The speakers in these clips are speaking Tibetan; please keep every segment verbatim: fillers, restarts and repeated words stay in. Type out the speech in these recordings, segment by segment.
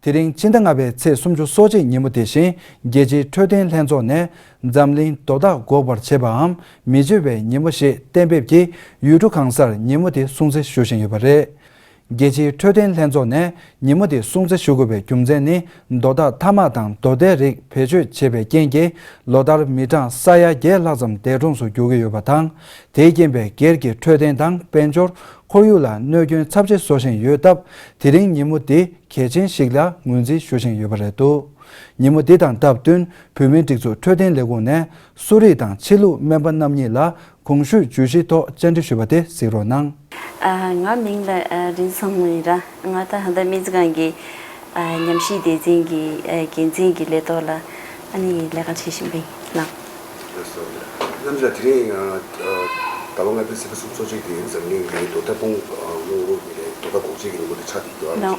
དེ་རིང་ཕྱི་ཟླ་ལྔ་པའི་ཚེས་སུམ་ཅུ་སོ་གཅིག་ཉིན་མོ་དེ་བཞིན་རྒྱལ་སྤྱིའི་འཕྲོད་བསྟེན་ལྷན་ཚོགས་ནས་འཛམ་གླིང་དོ་བདག་འགོག་པར་བྱེད་པའམ་མི་བརྗོད་པའི་ཉིན་མོ་ཞེས་གཏན་འབེབས་ཀྱིས་ཡུལ་གྲུ་གང་སར་ཉིན་མོ་དེ་སྲུང་བརྩི་ཞུ་བཞིན་ཡོད་པ་རེད། རྒྱལ་སྤྱིའི་འཕྲོད་བསྟེན་ལྷན་ཚོགས་ནས་ཉིན་མོ་དེ་སྲུང་བརྩི་ཞུ་དགོས་པའི་རྒྱུ་མཚན་ནི། རྡོ་ཐག་ཐ་མག་དང་རྡོ་ཐལ་རིགས་བེད་སྤྱོད་བྱས་པའི་རྐྱེན་གྱིས། ལོ་ལྟར་མི་གྲངས་ས་ཡ་བརྒྱད་ལྷག་ཙམ་འདས་གྲོངས་སུ་འགྱུར་གྱི་ཡོད་པ་དང་། དེའི་རྐྱེན་པས་སྒེར་གྱི་འཕྲོད་བསྟེན་དང་དཔལ་འབྱོར། ཁོར་ཡུག་ལ་གནོད་སྐྱོན་ཚབས་ཆེ་བཟོ་བཞིན་ཡོད་སྟབས། དེ་རིང་ཉིན་མོ་འདི་གལ་ཆེན་ཞིག་ལ་ངོས་འཛིན་ཞུ་བཞིན་ཡོད་པ་རེད་འདུག་ཉིན་མོ་འདི་དང་སྟབས་བསྟུན། བོད་མིའི་སྒྲིག་འཛུགས་འཕྲོད་བསྟེན་ལས་ཁུངས་ནས་གསོ་རིག་དང་ཕྱི་ལུགས་སྨན་པ་རྣམ་གཉིས་ལ་གོང་ཞུས་བརྗོད་གཞིའི་ཐོག་བཅར་འདྲི་ཞུས་པ་དེ་གཟིགས་རོགས་གནང་། ཨ། ང་མིང་ལ་ཨ་རིན་བཟང་མོ་ཡིན་ར། ང་ད་ཧ་ད་སྨན་རྩིས་ཁང་གི་ཨ་ཉམས་ཞིབ་སྡེ་ཚན་གྱི་ཨ་འགན་འཛིན་གྱི་ལས་ཐོག་ལ་ཨ་ནི་ལས་ཀ་བྱེད་བཞིན་པ་ཡིན་ལགས། ལགས་སོ། རྣམ་རྒྱལ་དེ་རིང་ཨ་ཟླ་བ་ལྔ་པའི་ཚེས་པ་སུམ་ཅུ་སོ་གཅིག་གི་འཛམ་གླིང་གི་རྡོ་ཐལ་སྤོང་ཨ་སྔོན་འགོག་གི་རྡོ་ཐལ་འགོག་བྱེད་ཀྱི་ཉིན་མོ་དེ་ཆགས་བསྡད་ཡོད་རེད།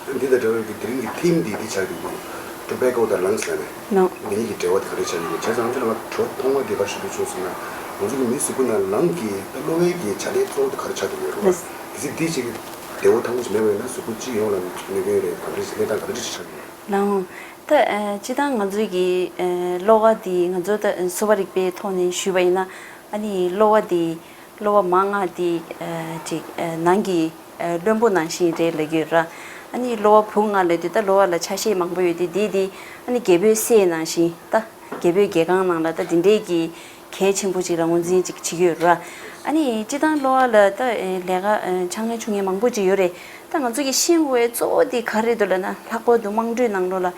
ལགས། འདི་དང་འབྲེལ་བའི་དེ་རིང་གི་ཐིམ་འདི་འདི་ཆགས་ཀྱི་འདུག Tobacco དང་lungs ལ་ནས། ལགས། འདི་གཉིས་ཀྱི་འབྲེལ་བ་དེ་ག་རེ་ཆགས་ཀྱི་འདུག་བྱས་ཙང་ང་ཚོ་ལ་ང་གྲོད་ཐོག་མ་དེ་ག་རེ་ཞུ་འདོད་བྱུང་ཟེར་ན། ང་ཚོ་གི་མིའི་གཟུགས་པོ་ནང་ལངས་ཀྱི་ད་གློ་བའི་གི་བྱ་ལས་གཙོ་བོ་དེ་ག་རེ་ཆགས་ཀྱི་ཡོད་རེད་བ། ལགས། གལ་སྲིད་འདི་ཅིག་གི་བདེ་བོ་ཐང་པོ་ཞིག་མེད་པ་ཡིན་ན་གཟུགས་པོ་སྤྱི་ཡོངས་ལ་གནོད་སྐྱོན་རེད། ག་འདྲ་ཞིག་གནས་སྟངས་ག་འདྲ་ཞིག་ཆགས་ཀྱི་ཡོད། ལགས་འོང་། ད་ཨ་སྤྱིར་བཏང་ང་ཚོའི་གི་ཨ་གློ་བ་འདི་ང་ཚོ་ད་གསོ་བ་རིག་པའི་ཐོག་ནས་ཞུས་པ་ཡིན་ན། ཨ་ནི་གློ་བ་འདི་གློ་བ་མ་ལྔ་འདི་ཨ་ཅིག་ཨ་ནང་གི་ཨ་བློན་པོ་ནང་བཞིན་རེད་ལབ་ཀྱི་ཡོད་ར། ཨ་ནི་གློ་བ་བུ་ལྔ་ལབ་དུས་ད་གློ་བ་ལ་ཆ་ཤས་མང་པོ་ཡོད་དེ། འདི་འདི་ཨ་ནི་རྒྱལ་པོའི་སྲས་ནང་བཞིན། ད་རྒྱལ་པོའི་རྒྱལ་ཁང་ནང་ལ་ད་འདི་འདྲའི་གི་གལ་ཆེན་པོ་ཅིག་ལ་ངོས་འཛིན་ཅིག་བྱེད་ཀྱི་ཡོད་ར། ཨ་ནི་སྤྱིར་བཏང་གློ་བ་ལ་ད་ཨེ་ལས་ཀ་ཨེ་ཆག་ཉེས་ཆུང་ཉེས་མང་པོ་ཅིག་ཡོད་རེད། ད་ང་ཚོ་གི་ཤེས་དགོས་པའི་གཙོ་བོ་དེ་ག་རེ་འདུག་ལབ་ན། ལྷག་པར་དུ་དམངས་ཁྲོད་ནང་ལོགས་ལ་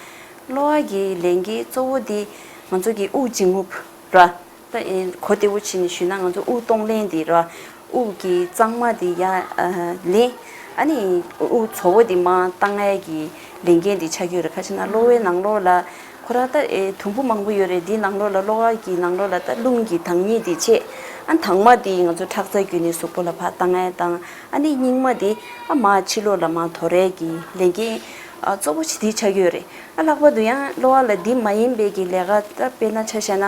གློ་བ་གི་ལས་འགན་གཙོ་བོ་དེ་ང་ཚོ་གི་དབུགས་འབྱིན་རྔུབ་ར། ད་ཨེ་གོ་བདེ་བོ་བྱས་ནས་ཞུས་ན་ང་ཚོ་དབུགས་གཏོང་ལེན་དེ་ར། དབུགས་ཀྱི་གཙང་མ་དེ་ཡར་ཨ་ལེན། ཨ་ནི་དབུགས་བཙོག་པོ་དེ་མར་བཏང་ཡས་ཀྱི་ལས་འགན་དེ་ཆགས་ཀྱི་ཡོད་རེད། ག་ཅི་ན་གློ་བའི་ནང་ལོགས་ལ་ཁོ་རང་ད་ཨེ་དུམ་བུ་མང་པོ་ཡོད་རེད། དེའི་ནང་ལོགས་ལ་གློ་བ་གི་ནང་ལོགས་ལ་ད་རླུང་གི་དྭངས་སྙིགས་དེ་ཆད། ཨ་དྭངས་མ་དེ་ང་ཚོ་ཁྲག་རྩ་བརྒྱུད་ནས་གཟུགས་པོ་ལ་ཕར་བཏང་ཡས་དང་། ཨ་ནི་སྙིགས་མ་དེ་ཨ་མར་ཕྱི་ལོགས་ལ་མར་དོར་ཡས་ཀྱི་ལས་འགན་ཨ་གཙོ་བོ་ཆེ་དེ་ཆགས་ཀྱི་ཡོད་རེད། ཨ་ལྷག་པར་དུ་ཡང་གློ་བ་ལ་འདི་མ་ཡིན་པའི་གི་ལས་ཀ་ད་དཔེར་ན་ཆ་བཞག་ན།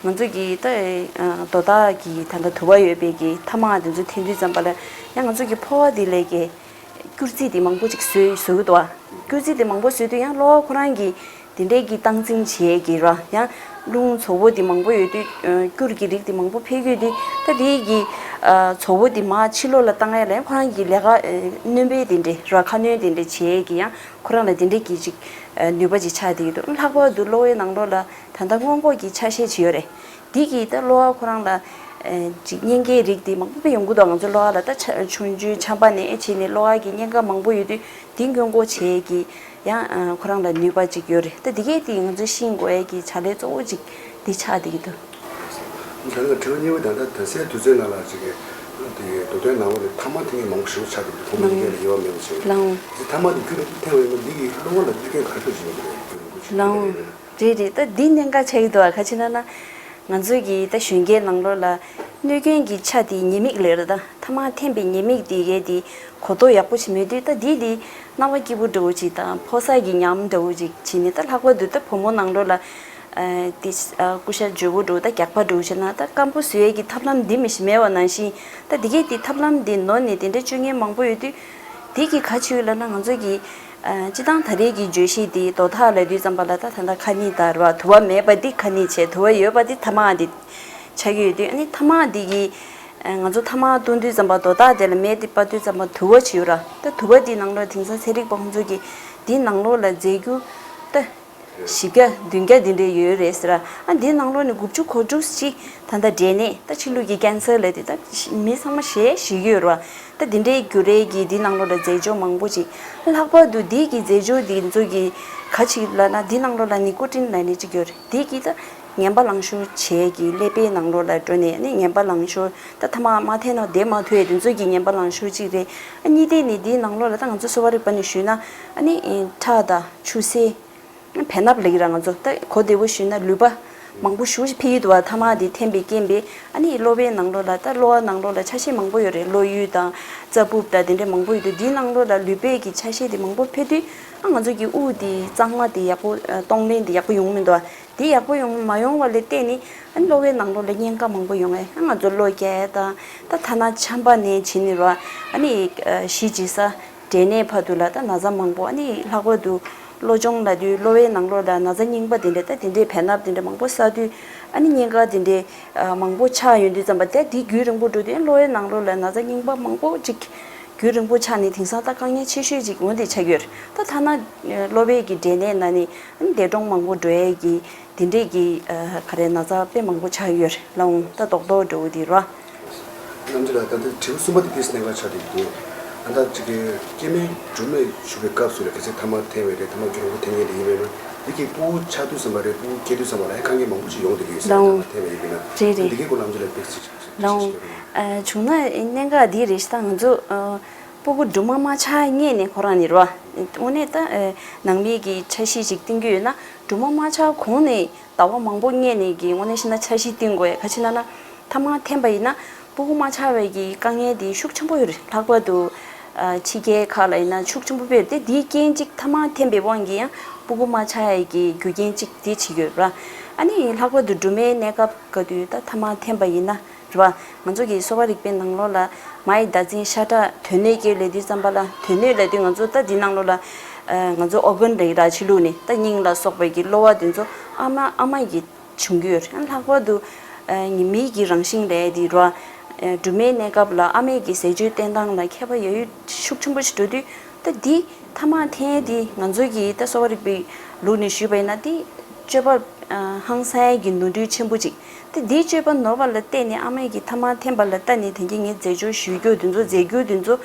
ང་ཚོ་གི་ད་ཨ་རྡོ་ཐག་གི་ད་ལྟ་དུ་བ་ཡོད་པའི་གི་ཐ་མག་དེ་ཚོ་འཐེན་དུས་ཙམ་པ་ལ་ཡང་ང་ཚོ་གི་ཕོ་བ་དེ་ལས་ཀའི་སྐྱུར་རྩི་དེ་མང་པོ་ཅིག་བཟོས་བཟོ་གི་འདུག་བ། སྐྱུར་རྩི་དེ་མང་པོ་བཟོས་དུས་ཡང་གློ་བ་ཁོ་རང་གི་དེ་འདྲའི་གི་སྟངས་འཛིན་བྱེད་ཀྱི་ར། ཡང་རླུང་བཙོག་པོ་དེ་མང་པོ་ཡོད་དུས་ཨ་སྐྱུར་གྱི་རིགས་དེ་མང་པོ་འཕེལ་གྱི་ཡོད་དུས། ད་དེ་གི་ཨ་བཙོག་པོ་དེ་མར་ཕྱི་ལོགས་ལ་བཏང་ཡ་ལ་ཡང་ཁོ་རང་གི་ལས་ཀ་ཨ་སྣོན་པའི་དེ་འདྲའི་ར། ཁ་སྣོན་དེ་འདྲའི་བྱེད་ཀྱི་ཡང་ཁོ་རང་ལ་དེ་འདྲའི་གི་ཅིག་ཨ་ནུས་པ་ཅིག་ཆགས་བསྡད་ཀྱི་འདུག་ལྷག་པར་དུ་གློ་བའི་ནང་ལོགས་ལ་ད་ལྟ་སྔོན་འགོག་གི་ཆ་ཤས་ཅིག་ཡོད་རེད། འདི་གིས་ད་གློ་བ་ཁོ་རང་ལ་ཨ་ཅིག་གཉན་ཁའི་རིགས་དེ་མང་པོ་ཡོང་གི་འདུག་ང་ཚོ་གློ་བ་ལ་ད་ཆ་ཆུང་ཆུང་ཆམ་པ་ནས་ཨེ་བྱས་ནས་གློ་བ་གི་གཉན་ཁ་མང་པོ་ཡོད་དུས་འདི་སྔོན་འགོག་བྱེད་ཀྱི་ཡང་ཨ་ཁོ་རང་ལ་ནུས་པ་ཅིག་ཡོད་རེད། ད་འདི་གས་དེ་ང་ཚོ་ཤེས་དགོས་ཡས་ཀྱི་བྱ་ལས་གཙོ་བོ་ཅིག་འདི་ཆགས་བསྡད་ཀྱི་འདུག་ད་ལྟ་དྲི་བ་གཉིས་པ་ད་ལྟ་ད་སའི་དུས་ཚོད་ནང་ལ་ཅིག་གི་དེ་རྡོ་ཐལ་ནང་ལོགས་ནས་ཐ་མག་འཐེན་མཁན་མང་པོ་ཞིག་ཆགས་འདུག་ཁོང་ཚོ་ལ་དབྱེ་བ་མེད་པ་བྱས། ལགས་འོང་། དེ་ཐ་མག་དེ་རྒྱུན་དུ་འཐེན་པ་ཡིན་ན་འདི་གི་གློ་བ་ལ་གནོད་སྐྱོན་ག་རེ་ཐུག་བཞིན་ཡོད་རེད། ལགས་འོང་། རེད་རེད། ད་འདི་གནད་འགག་ཆགས་ཀྱི་འདུག་བ། ག་ཅི་ན་ན་ང་ཚོ་གི་ད་གཞོན་སྐྱེས་ནང་ལོགས་ལ་གནོད་སྐྱོན་གྱི་ཆ་དེ་ཉེས་དམིགས་ལས་རེད། ད་ཐ་མག་འཐེན་པའི་ཉེས་དམིགས་དེ་གས་དེ་གོ་རྟོགས་ཡག་པོ་ཞིག་མེད་དུས། ད་འདི་དེ་སྣང་བ་སྐྱིད་པོ་འདྲ་བོ་ཅིག་དང་ཕོ་གསར་གྱི་ཉམས་འདྲ་བོ་ཅིག་བྱས་ནས། ད་ལྷག་པར་དུ་ད་བུ་མོ་ནང་ལོགས་ལ་ཨ་དེ་ཨ་ཀུ་ཤ་འཇོལ་པོ་འདྲ་བོ་ད་རྒྱགས་པ་འདྲ་བོ་བྱས་ན་ད་སྐམ་པོ་བཟོ་ཡས་ཀྱི་ཐབས་ལམ་འདི་མི་ཞིག་མེད་པ་ནང་བཞིན། ད་འདི་གས་དེ་ཐབས་ལམ་འདི་ནོར་ནས་དེ་འདྲ་སྤྱོད་མཁན་མང་པོ་ཡོད་དུས། དེ་གིས་ག་ཅི་ཡོད་ལབ་ན། ང་ཚོ་གི་ཨ་སྤྱིར་བཏང་ད་རེས་ཀྱི་བརྗོད་གཞི་འདི་རྡོ་ཐག་ལབ་དུས་ཙམ་པ་ལ་ད་ད་ལྟ་ཁ་སྣོན་དང་རེད་བ། དུ་བ་མེད་པ་འདི་ཁ་སྣོན་བྱས། དུ་བ་ཡོད་པ་འདི་ཐ་མག་འདི་ཆགས་ཀྱི་ཡོད་དུས། ཨ་ནི་ཐ་མག་འདི་གིས་ཨ་ང་ཚོ་ཐ་མག་བཏོན་དུས་ཙམ་པ་རྡོ་ཐག་དེ་ལ་མེ་འདི་སྤར་དུས་ཙམ་པ་དུ་བ་ཅིག་ཡོད་ར། ད་དུ་བ་འདི་ནང་ལོགས་དེང་སང་ཚན་རིག་པ་ཁོང་ཚོ་གིས་འདི་ནང་ལོགས་ལ་རྫས་འགྱུར་ད་བཞི་བརྒྱ་བདུན་བརྒྱ་འདི་འདྲ་ཡོད་རེད་ཟེར། ཨ་འདི་ནང་ལོགས་ནས་དགུ་བཅུ་གོ་དྲུག་ཅིག་ད་ལྟ་འབྲས་ནད། ད་ཕྱི་ལུགས་ཀྱི་ཀན་སར་ལབ་དེ་ད་མི་ཚང་མ་ཞེ་ཞིག་ཡོད་རེད་བ། ད་འདི་འདྲའི་རྒྱུ་རེད་ཀྱི་འདི་ནང་ལོགས་ལ་རྫས་སྦྱོར་མང་པོ་ཅིག་ལྷག་པར་དུ་འདི་གི་རྫས་སྦྱོར་འདི་ཚོ་གི་ག་ཅི་ལབ་ན། འདི་ནང་ལོགས་ལ་ནི་ཀོ་ཊིན་ལབ་ནི་ཅིག་ཡོད་རེད། འདི་གི་ད་ངན་པ་ལང་ཤོར་བྱེད་ཀྱི་ཀླད་པའི་ནང་ལོགས་ལ་འགྲོ་ནས་ནི་ངན་པ་ལང་ཤོར། ད་ཐ་མག་མ་འཐེན་ན་བསྡད་མ་ཐུབ་ཡས་དེ་ཚོ་གི་ངན་པ་ལང་ཤོར་ཅིག་རེད། ཨ་གཉིས་དེ་ནི་འདིའི་ནང་ལོགས་ལ་ད་ང་ཚོ་གསོ་བ་རིག་པ་ནས་ཞུས་ན། ཨ་ནི་ཁྲག་དང་ཆུ་སེར། བེ་ནབ་ལབ་ཀྱི་ར། ང་ཚོ་ད་གོ་བདེ་བོ་ཞུས་ན་ལུད་པ་མང་པོ་ཞེ་པོ་ཅིག་འཕེལ་གྱི་འདུག་བ། ཐ་མག་འདི་འཐེན་པའི་རྐྱེན་པས། ཨ་ནི་གློ་བའི་ནང་ལོགས་ལ་ད་གློ་བ་ནང་ལོགས་ལ་ཆ་ཤས་མང་པོ་ཡོད་རེད། གློ་ཡུ་དང་རྩ་སྦུབས་དང་དེ་འདྲ་མང་པོ་ཡོད་དུས། འདིའི་ནང་ལོགས་ལ་ལུད་པའི་གི་ཆ་ཤས་དེ་མང་པོ་འཕེལ་དུས། ཨ་ང་ཚོ་གི་དབུགས་དེ་གཙང་མ་དེ་ཡག་པོ་ཨ་གཏོང་ལེན་དེ་ཡག་པོ་ཡོང་མི་འདུག་བ། དེ་ཡག་པོ་ཡོང་མ་ཡོང་བ་ལ་བརྟེན་ནས་ཨ་ནི་གློ་བའི་ནང་ལོགས་ལ་གཉན་ཁ་མང་པོ་ཡོང་བས། ཨ་ང་ཚོ་གློ་རྒྱག་ཡས་དང་། ད་ཐ་ན་ཆམ་པ་ནས་བྱས་ནས་ར། ཨ་ནི་ཨ་གཞིས་བྱེས་ས་འབྲས་ནད་བར་དུ་ལ་ད་ན་ཚ་མང་པོ། ཨ་ནི་ལྷག་པར་དུ་ གློ་གཅོང་ལབ་དུས་གློ་བའི་ནང་ལོགས་ལ་ན་ཚ་རྙིང་པ་དེ་འདྲ་ད་དེ་འདྲའི་བེ་ནབ་དེ་འདྲ་མང་པོ་བསགས་དུས་ཨ་ནི་གཉན་ཁ་དེ་འདྲའི་མང་པོ་ཆགས་ཡོང་དུས་ཙམ་པ་དེ་དེ་རྒྱུན་རིང་པོ་འགྲོ་དུས་གློ་བའི་ནང་ལོགས་ལ་ན་ཚ་རྙིང་པ་མང་པོ་ཅིག་རྒྱུན་རིང་པོ་ཆགས་ནས་དེང་སང་ད་དཀའ་ངལ་ཆེ་ཤོས་ཅིག་འོ་དེ་ཆགས་ཡོད་རེད། ད་ཐ་ན་གློ་བའི་གི་འབྲས་ནད་ན་ནི་ཨ་ནི་འདས་གྲོངས་མང་པོ་འགྲོ་ཡས་ཀྱི་དེ་འདྲས་ཀྱི་ཨ་ག་རེ་ན་ཚ་དཔེ་མང་པོ་ཆགས་ཡོད་རེད་ལགས། འོང་ད་རྡོག་རྡོག་འགྲོ་གི་དེ་རེད་བ། རྣམ་འགྱུར་ལགས། ད་ལྟ་དྲི་བ་གསུམ་པ་དེ་ཏིས་གནད་འགག་ཆགས་བསྡད་ཀྱི་འདུག་ཨ་ད་ཅིག་གི་སྐྱེ་དམན་འབྲུ་སྨན་ཞུ་བའི་སྐབས་སུ་ལ་གལ་སྲིད་ཐ་མག་འཐེན་པའི་རེད། ཐ་མག་གི་འོ་འཐེན་མཁན་དེ་ཡིན་པས་ན་འདི་གི་ཕྲུ་གུ་ཆགས་དུས་ཙམ་པ་རེད། ཕྲུ་གུ་སྐྱེ་དུས་ཙམ་པ་ལ་ཡང་དཀའ་ངལ་མང་པོ་ཞིག་ཡོང་བསྡད་ཀྱི་ཡོད་ཟེར། ལགས། ཐ་མག་འཐེན་པ་ཡིན་པས་ན་རེད་རེད། འདི་གི་སྐོར་རྣམ་འགྱུར་ལགས་ཏིས་ཅིག་ཅིག་ལགས། ཞུ་འོང་། ཞུ་ཨ་བྱུང་ན་གནད་འགག་འདི་རེད་ཤག་ད་ང་ཚོ་ཨ་ཕྲུ་གུ་སྦྲུམ་མ་མ་ཆགས་སྔས་ནས་ཁོ་རང་ནས་རེད་བ། དངོས་གནས་ད་ཨ་ནང་མི་གི་འཆར་གཞི་ཅིག་བཏིང་གི་ཡོད་ན་སྦྲུམ་མ་མ་ཆགས་གོང་ནས་ཟླ་བ་མང་པོ་སྔས་ནས་ཀྱི་དངོས་གནས་བཤད་ན་འཆར་གཞི་བཏིང་དགོས་ཡ། ག་ཅི་ན་ན་ཐ་མག་འཐེན་པ་ཡིན་ན་ཕྲུ་གུ་མ་ཆགས་པའི་གི་དཀའ་ངལ་དེ་ཤུགས་ཆེན་པོ་ཡོད་རེད། ལྷག་པར་དུ་ཨ་ཕྱི་རྒྱལ་ཁག་ལ་ཡིན་ན་ཤུགས་ཆེན་པོ་དཔེ་རེད་དེ། དེའི་རྐྱེན་གཅིག་ཐ་མག་འཐེན་པའི་དབང་གིས་ཡང་ཕྲུ་གུ་མ་ཆགས་ཡ་གི་རྒྱུ་རྐྱེན་གཅིག་དེ་བྱེད་ཀྱི་ཡོད་རེད། ཨ་ནི་ལྷག་པར་དུ་སྦྲུམ་མའི་གནས་སྐབས་སྐབས་དུས་ད་ཐ་མག་འཐེན་པ་ཡིན་ན་རེད་བ། ང་ཚོ་གི་གསོ་བ་རིག་པའི་ནང་ལོགས་ལ་མའི་ཟླ་འཛིན་ཤ་ཁྲག་དོན་སྣོད་སྐྱེལ་ལབ་དུས་ཙམ་པ་ལ་དོན་སྣོད་ལབ་དུས་ང་ཚོ་ད་འདི་ནང་ལོགས་ལ་ཨ་ང་ཚོ་ཨོར་གན་རེད་ར། ཕྱི་ལུགས་ནས་ད་སྙིང་ལ་སོགས་པའི་གི་གློ་བ་དེ་ཚོ་ཨ་མ་ཨ་མ་གི་བྱུང་གི་ཡོད་རེད། ལྷག་པར་དུ་ཨ་ཉི་མའི་གི་རང་བཞིན་ལས་དེ་ར་ཨ་སྦྲུམ་མའི་གནས་སྐབས་ལ་ཨ་མའི་གི་ཟས་སྤྱོད་བསྟེན་སྟངས་ལ་ཁྱད་པར་ཡོད་ཡོད་ཤུགས་ཆེན་པོ་ཞིག་འགྲོ་དུས་ད་འདི་ཐ་མག་འཐེན་དེ་ང་ཚོ་གི་ད་གསོ་བ་རིག་པའི་ལུགས་ནས་ཞུས་པ་ཡིན་ན་དེ་སྤྱོད་པ་ཨ་ཧང་སངས་ཡས་ཀྱི་ནོར་འཁྲུལ་ཆེན་པོ་ཅིག་ད་འདིའི་སྤྱོད་པ་ནོར་བ་ལ་བརྟེན་ནས་ཨ་མའི་གི་ཐ་མག་འཐེན་པ་ལ་བརྟེན་ནས་དེང་གི་ངས་རྫས་སྦྱོར་ཞུ་རྒྱུ་དེ་ཚོ་རྫས་འགྱུར་དེ་ཚོ་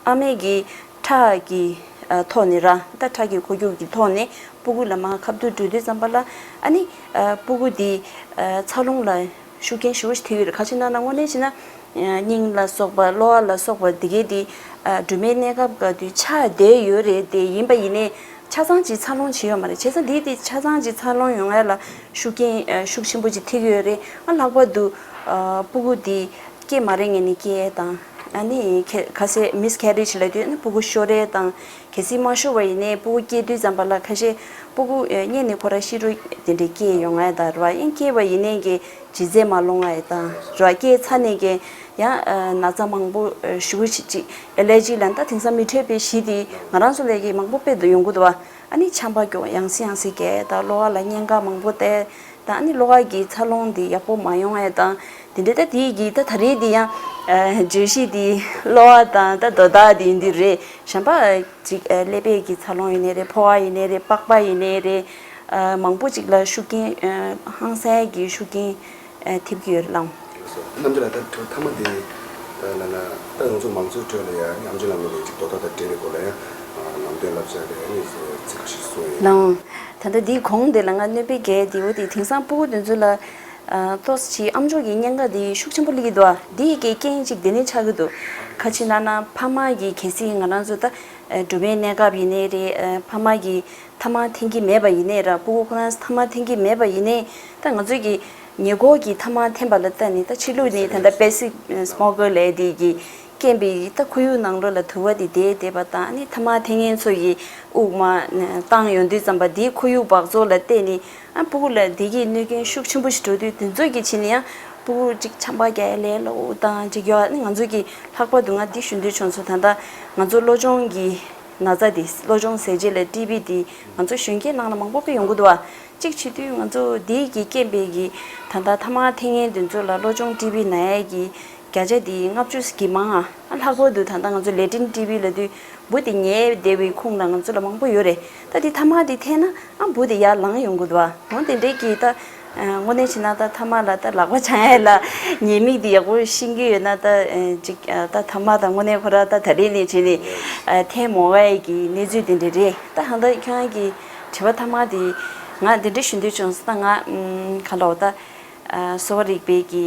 ཨ་མའི་གི་ཁྲག་གི་ཨ་ཐོག་ནས་ར་ད་ཁྲག་གི་འཁོར་རྒྱུག་གི་ཐོག་ནས་ཕྲུ་གུ་ལ་མར་ཁ་ཐུག་འགྲོ་དུས་ཙམ་པ་ལ་ཨ་ནི་ཨ་ཕྲུ་གུ་དེ་ཨ་འཚར་ལོངས་ལ་ཤུགས་རྐྱེན་ཞེ་པོ་ཞིག་ཐེབས་ཡོད་རེད། ག་ཅི་ན་ན་དངོས་གནས་བྱས་ན་ཨ་སྙིང་ལ་སོགས་པ་གློ་བ་ལ་སོགས་པ་དེ་གའི་དེ་ཨ་སྦྲུམ་མའི་གནས་སྐབས་སྐབས་དུས་ཆགས་བསྡད་ཡོད་རེད། དེ་ཡིན་པ་ཡིན་ནའི་ཆ་ཚང་ཅིག་འཚར་ལོངས་བྱས་ཡོད་མ་རེད། བྱས་ཙང་དེ་དེ་ཆ་ཚང་ཅིག་འཚར་ལོངས་ཡོང་ཡ་ལ་ཤུགས་རྐྱེན་ཨ་ཤུགས་ཆེན་པོ་ཅིག་ཐེབས་ཀྱི་ཡོད་རེད། ཨ་ལྷག་པར་དུ་ཨ་ཕྲུ་གུ་དེ་སྐྱེས་མ་རན་ངེས་ནས་སྐྱེས་དང་ཨ་ནི་ཁ་ཁ་ཟས་མིས་ཀེ་རེཇ་ལབ་དུས་ཨ་ནི་ཕྲུ་གུ་ཤོར་ཡས་དང་། གལ་སྲིད་མ་ཤོར་བ་ཡིན་ནའི་ཕྲུ་གུ་སྐྱེས་དུས་ཙམ་པ་ལ་ཁ་ཤས་ཕྲུ་གུ་ཨ་སྔས་ནས་ཁོ་རང་ཤི་རོ་དེ་འདྲས་སྐྱེས་ཡོང་ཡ་ད་ར་ཡང་སྐྱེས་པ་ཡིན་ནའི་གི་ལྗིད་ཚད་མ་ལོང་བ་ཡི་དང་ར་སྐྱེས་ཚར་ནས་གི་ཡང་ཨ་ན་ཚ་མང་པོ་ཨ་ཞེ་པོ་ཞིག་ཅིག་ཨེ་ལར་ཇི་ལབ་ད་དེང་སང་མི་འཕྲོད་པའི་གཞི་དེ་ང་རང་ཚོ་ལ་གི་མང་པོ་དཔེ་དུ་ཡོང་གི་འདུག་བ། ཨ་ནི་ཆམ་པ་སྐྱོ་ཡང་སེ་ཡང་སེ་རྒྱག་ད་གློ་བ་ལ་གཉན་ཁ་མང་པོ་བསྟེར་ད་ཨ་ནི་གློ་བ་གི་འཚར་ལོངས་དེ་ཡག་པོ་མ་ཡོང་བ་དང་དེ་འདྲ་ད་དེ་གི་ད་ད་རེས་དེ་ཡང་ཨ་བརྗོད་གཞི་དེ་གློ་བ་དང་ད་དོ་བདག་དེ་ཡིན་དུས་རེད། གཞན་པ་ཅིག་ཨ་ཀླད་པའི་གི་འཚར་ལོངས་ཡིན་ནའི་རེད། ཕོ་བ་ཡིན་ནའི་རེད། པགས་པ་ཡིན་ནའི་རེད། ཨ་མང་པོ་ཅིག་ལ་ཤུགས་རྐྱེན་ཨ་ཧང་སངས་ཀྱི་ཤུགས་རྐྱེན་ཨ་ཐེབས་ཀྱི་ཡོད་རེད་ལགས། རྣམ་འགྱུར་ལགས། ད་ཐོག་མཐའ་མ་དེ་ལ་ན་ད་ང་ཚོ་མང་ཚོགས་ཁྲོད་ལ་ཡང་ཨེམ་ཆི་ལགས་ནས་ཅིག་དོ་བདག་དང་འབྲེལ་བའི་སྐོར་ལ་ཡང་ལམ་སྟོན་བསླབ་བྱ་རེད་ཨ་ནི་ཚིག་ཁ་ཤས་གསུངས་ཡོད། ལགས། ད་ལྟ་འདིའི་གོང་དེ་ལ་ང་གནོད་པའི་རྒྱལ་དེའུ་དེ་དེང་སང་ཕྲུ་གུ་དེ་ཚོ་ལ་ཨ་ཏོག་ཙམ་ཅིག་ཨམ་ཅོག་གི་གཉན་ཁ་དེ་ཤུགས་ཆེན་པོ་སླེབས་ཀྱི་འདུག་ཨ། འདི་ཡི་གི་རྐྱེན་ཅིག་དེ་ནས་ཆགས་ཀྱི་འདུག་ག་ཅི་ན་ན་ཕ་མ་གི་གལ་སྲིད་ང་རང་ཚོ་ད་ཨ་སྦྲུམ་མའི་གནས་སྐབས་ཡིན་ནའི་རེད། ཨ་ཕ་མ་གི་ཐ་མག་འཐེན་གྱི་མེད་པ་ཡིན་ནའི་ར་ཕྲུ་གུ་ཁོ་རང་ཐ་མག་འཐེན་གྱི་མེད་པ་ཡིན་ནའི་ད་ང་ཚོ་གི་ཉེ་འཁོར་གྱི་ཐ་མག་འཐེན་པ་ལ་ལྟ་ནས་ད་ཕྱི་ལུགས་ནས་ད་ལྟ་པེ་སིབ་སི་མོ་ཀར་ལབ་དེ་གི་རྐྱེན་པས་ད་ཁོར་ཡུག་ནང་ལོགས་ལ་དུ་བ་དེ་བསྡད་བསྡད་པ་དང་ཨ་ནི་ཐ་མག་འཐེན་མཁན་ཚོ་ཡི་དབུགས་མ་བཏང་ཡོང་དུས་ཙམ་པ་དེའི་ཁོར་ཡུག་འབག་བཙོག་ལ་བལྟས་ནས་ཨ་ཕྲུ་གུ་ལ་དེ་གི་གནོད་སྐྱོན་ཤུགས་ཆེན་པོ་ཞིག་འགྲོ་དུས་དེ་ཚོ་གི་ཕྱི་ནས་ཡང་ཕྲུ་གུ་གཅིག་ཆམ་པ་རྒྱག་ཡ་ལས་སླ་པོ་དང་གཅིག་ཡོད་ཨ་ནི་ང་ཚོ་གི་ལྷག་པར་དུ་ང་འདི་ཞུ་འདོད་བྱུང་སོང་། ད་ལྟ་ང་ཚོ་གློ་གཅོང་གི་ན་ཚ་དེ་གློ་གཅོང་ཟས་བཅད་ལ་ཊི་བི་དེ་ང་ཚོ་གཞོན་སྐྱེས་ནང་ལ་མང་པོ་དཔེ་ཡོང་གི་འདུག་ཨ། གཅིག་བྱེད་དུས་ང་ཚོ་དེ་གི་རྐྱེན་པས་གི་ད་ལྟ་ཐ་མག་འཐེན་མཁན་དེ་ཚོ་ལ་གློ་གཅོང་ཊི་བི་ན་ཡས་ཀྱི་བརྒྱ་ཆ་དེ་ལྔ་བཅུ་གི་མང་ཨ། ལྷག་པར་དུ་ད་ལྟ་ང་ཚོ་ལེ་ཊིན་ཊི་བི་ལབ་དུས་འབུ་དེ་ཉལ་བསྡད་པའི་ཁུངས་ལ་ང་ཚོ་ལ་མང་པོ་ཡོད་རེད། ད་དེ་ཐ་མག་དེ་འཐེན་ན་ཨ་འབུ་དེ་ཡར་ལངས་ཡོང་གི་འདུག་ཨ། འོ་དེ་འདྲས་ཀྱི་ད་དངོས་གནས་བྱས་ན་ད་ཐ་མག་ལ་ད་ལག་པ་འཆང་ཡས་ལ་ཉེས་དམིགས་དེ་ཡག་པོ་ཤེས་ཀྱི་ཡོད་ན་ད་ཅིག་ད་ཐ་མག་ད་དངོས་གནས་ཁོ་ར་ད་ད་རེས་ནས་བྱས་ནས་འཐེན་མོ་བ་ཡས་ཀྱི་གནས་ཚུལ་དེ་འདྲས་རེད། ད་ཧང་ད་ཁྱོད་རང་གི་དྲི་བ་ཐ་མག་དེ་ང་འདི་འདྲ་ཞུ་འདོད་བྱུང་སོང་། ད་ང་ཨམ་ག་ལབ་ད་ཨ་གསོ་བ་རིག་པའི་གི་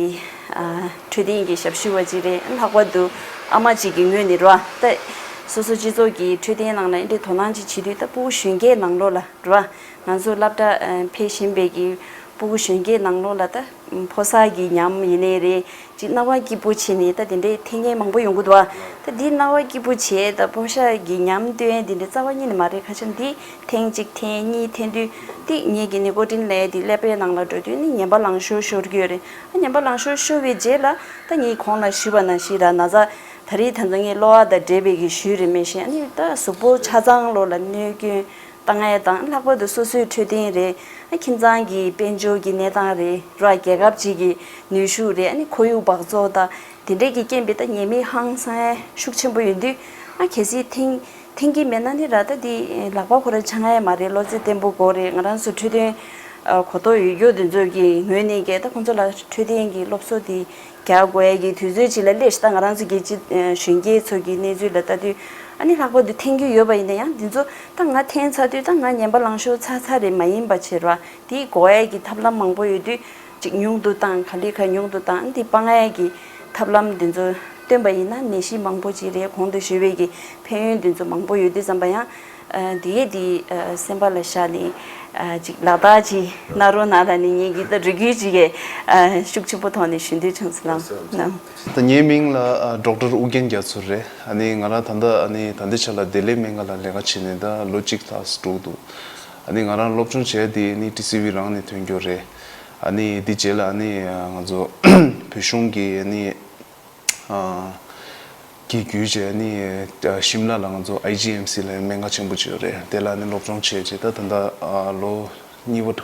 ཨ་འཕྲོད་བསྟེན་གྱི་ཞབས་ཞུ་བ་ཅིག་རེད། ལྷག་པར་དུ་ཨ་མ་ཅིག་གི་ངོས་ནས་རོ། ད་སོ་སོ་སྤྱི་ཚོགས་ཀྱི་འཕྲོད་བསྟེན་ནང་ལ་འདི་འདྲའི་དོ་སྣང་ཅིག་བྱེད་དུས་ད་ཕྲུ་གུ་གཞོན་སྐྱེས་ནང་ལོགས་ལ་རོ། ང་ཚོ་སློབ་གྲྭ་ཨ་ཕེབས་བཞིན་པའི་གི་ཕྲུ་གུ་གཞོན་སྐྱེས་ནང་ལོགས་ལ་ད་ཕོ་གསར་གྱི་ཉམས་ཡིན་ནའི་རེད། ཅིག་རྣ་བ་སྐྱིད་པོ་བྱས་ནས་ད་དེ་འདྲའི་འཐེན་མཁན་མང་པོ་ཡོང་གི་འདུག་ཨ། ད་འདི་རྣ་བ་སྐྱིད་པོ་བྱས་ད་ཕོ་གསར་གྱི་ཉམས་སྟོན་དེ་འདྲའི་རྩ་བ་ཉིད་ནས་མ་རེད། ཁ་ཆེམས་འདི་ཐེངས་གཅིག་ཐེངས་གཉིས་འཐེན་དུས་ཏིག་ངེད་ཀྱི་ནི་ཀོ་ཏིན་ལས་དེ་ཀླད་པའི་ནང་ལ་འགྲོ་དུས་ནི་ངན་པ་ལང་ཤོར་ཤོར་གྱི་ཡོད་རེད། ཨ་ངན་པ་ལང་ཤོར་ཤོར་བའི་རྗེས་ལ་ད་ངས་གོང་ལ་ཞུས་པ་ནང་བཞིན་ར་ན་ཚ་ད་རེས་ད་ལྟ་ངའི་གློ་བ་དང་འབྲེལ་བའི་གི་ཞུས་རེད། མེད་བཞིན་ཨ་ནི་ད་གཟུགས་པོ་ཆ་ཚང་ལོགས་ལ་གནོད་སྐྱོན་ བཏང་ཡས་དང་། ལྷག་པར་དུ་སོ་སོའི་འཕྲོད་བསྟེན་རེད། ཨ་ཁྱིམ་ཚང་གི་དཔལ་འབྱོར་གྱི་གནས་སྟངས་རེད། ར་རྒྱལ་ཁབ་ཅིག་གི་ནུས་ཤུགས་རེད། ཨ་ནི་ཁོར་ཡུག་འབག་བཙོག་དང་དེ་འདྲས་ཀྱི་རྐྱེན་པས་ད་ཉེས་མིག་ཧང་སང་ཡས་ཤུགས་ཆེན་པོ་ཡོད་དུས། ཨ་གལ་སྲིད་འཐེན་འཐེན་གྱི་མེད་ན་ནི་ར་ད་འདི་ལག་པ་ཁོ་ར་འཆང་ཡས་མ་རེད། བློ་རྩེ་བརྟན་པོ་དགོས་རེད། ང་རང་ཚོ་འཕྲོད་བསྟེན་ཨ་གོ་རྟོགས་ཡོད་རྒྱུ་དེ་ཚོ་གི་ངོས་ནས་ཀྱི་ད་ཁོང་ཚོ་ལ་འཕྲོད་བསྟེན་གྱི་སློབ་གསོ་དེ་རྒྱག་དགོས་ཡས་ཀྱི་དུས་ཚོད་ཅིག་ལ་སླེབས་ཤག་ད་ང་རང་ཚོ་རྒྱལ་སྤྱི་ཨ་གཞོན་སྐྱེས་ཚོ་གི་གནས་ཚུལ་ལ་ལྟ་དུས། ཨ་ནི་ལྷག་པར་དུ་འཐེན་རྒྱུ་ཡོད་པ་ཡིན་ན་ཡང་འདི་ཚོ་ད་ང་འཐེན་ཚར་དུས་ད་ང་ངན་པ་ལངས་ཤོར་ཚར་ཚར་རེད་མ་ཡིན་པ་བྱེད་ར། དེ་འགོག་ཡས་ཀྱི་ཐབས་ལམ་མང་པོ་ཡོད་དུས། ཅིག་ཉུང་དུ་བཏང་། ག་ལེ་ག་ཉུང་དུ་བཏང་། འདི་སྤང་ཡས་ཀྱི་ཐབས་ལམ་འདི་ཚོ་བཏོན་པ་ཡིན་ན་ནད་གཞི་མང་པོ་ཅིག་རེད། གོང་དུ་ཞུས་པའི་གི་ཕན་ཡོན་འདི་ཚོ་མང་པོ་ཡོད་དུས་ཙམ་པ་ཡང་། ཨ་དེ་གས་དེ་ཨ་སེམས་པ་ལ་བཞག་ནས་ཨ་ཅིག་ལག་བསྟར་ཅིག་གནང་རོགས་གནང་ལབ་ནས་ངེད་ཀྱི་ད་རེ་སྐུལ་ཅིག་གི་ཨ་ཤུགས་ཆེན་པོ་ཐོག་ནས་ཞུ་འདོད་བྱུང་སོང་ལགས། ད་ངའི་མིང་ལ་ཨ་ཌོག་ཊར་ཨུ་རྒྱན་རྒྱ་མཚོ་རེད། ཨ་ནི་ང་རང་ད་ལྟ་ཨ་ནི་ད་ལྟའི་ཆ་ལ་བདེ་ལེགས་སྨན་ཁང་ལ་ལས་ཀ་བྱེད་ནས་ད་ལོ་གཅིག་ལྷག་འགྲོ་འདུག་ཨ་ནི་ང་རང་སློབ་སྦྱོང་བྱས་དེ་ནི་ཊི་སི་ཝི་རང་ནས་ཐོན་རྒྱུ་རེད། ཨ་ནི་དེ་རྗེས་ལ་ཨ་ནི་ང་ཚོ་བོད་གཞུང་གི་ཨ་ནི་ཨ་གི་བརྒྱུད་བྱས་ཨ་ནི་ཨ་ཤིམ་ལ་ལ་ང་ཚོ་ཨའི་ཇི་ཨེམ་སི་ལ་སྨན་ཁང་ཆེན་པོ་ཅིག་ཡོད་རེད། དེ་ལ་ཨ་ནི་སློབ་སྦྱོང་བྱས་རྗེས་ད་ད་ལྟ་ཨ་ལོ་གཉིས་པ་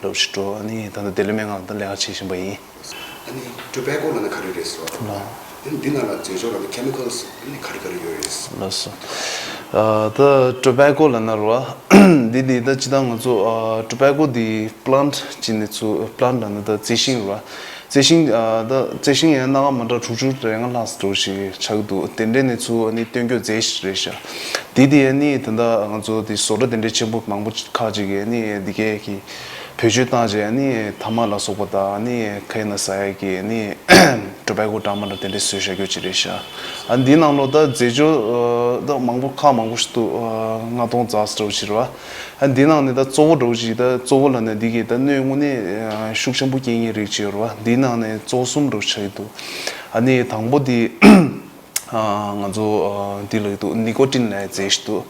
ལོ་ཞིག་འགྲོ། ཨ་ནི་ད་ལྟ་བདེ་ལེགས་སྨན་ཁང་དུ་ལས་ཀ་བྱེད་བཞིན་པ་ཡིན། ཨ་ནི་ཊོ་བེ་ཀོ་ལབ་ན་ག་རེ་རེད་ཟེར་བ། ལགས། ཨ་ནི་འདི་ནང་ལ་རྫས་སྦྱོར་ལབ་ན་ཁེ་མི་ཀལ་སི་ཨ་ནི་ག་རེ་ག་རེ་ཡོད་རེད། ལགས་སོ། ཨ་ད་ཊོ་བེ་ཀོ་ལབ་ན་རེད་བ། འདི་འདི་ད་སྤྱིར་བཏང་ང་ཚོ་ཨ་ཊོ་བེ་ཀོ་འདི་པི་ལན་ཊི་ཅིག་ནས་ཚུར། པི་ལན་ཊི་ལབ་ན་ད་རྩི་ཤིང་རེད་བ། རྩི་ཤིང་ཨ་ད་རྩི་ཤིང་ཡང་སྣ་ཁ་མ་འདྲ་དྲུག་ཅུ་རེ་ལྔ་ལྷག་ཙམ་ཞིག་ཆགས་འདུག་དེ་འདྲས་ནས་ཚུར་ཨ་ནི་བཏོན་རྒྱུ་རྫས་ཤིག་རེད་ཤག་དེ་དེ་ཨ་ནི་ད་ལྟ་ང་ཚོ་དེ་བཟོ་གྲྭ་དེ་འདྲས་ཆེན་པོ་མང་པོ་ཁག་ཅིག་གིས་ཨ་ནི་འདི་གས་ཀྱི་བེད་སྤྱོད་བཏང་རྗེས་ཨ་ནི་ཐ་མག་ལ་སོགས་པ་དང་ཨ་ནི་ཁ་ཡི་ན་ཟ་ཡས་ཀྱི་ཨ་ནི་ཊོ་བེ་ཀོ་འདྲ་མ་འདྲ་དེ་འདྲས་བཟོས་བཞག་རྒྱུ་ཅིག་རེད་ཤག་ཨ་འདི་ནང་ལོགས་ད་རྫས་སྦྱོར་ཨ་ད་མང་པོ་ཁག་མང་པོ་ཞིག་འདུག་ཨ་ལྔ་སྟོང་ཙམ་ཙམ་ཞིག་རེད་བ། ཨ་འདི་ནང་ནས་ད་གཙོ་བོ་འདྲ་བོ་ཅིག་ད་གཙོ་བོ་ལབ་ན་འདི་གི་ད་གནོད་དངོས་གནས་ཨ་ཤུགས་ཆེན་པོ་སྐྱེ་མཁན་རིགས་ཅིག་ཡོད་རེད་བ། འདི་ནང་ནས་གཙོ་བོ་གསུམ་འདྲ་བོ་ཆགས་ཀྱི་འདུག་ཨ་ནི་དང་པོ་འདི་ཨ་ང་ཚོ་ཨ་འདི་ལབ་ཀྱི་འདུག་ནི་ཀོ་ཊིན་ལབ་ཡ་རྫས་ཤིག་འདུག་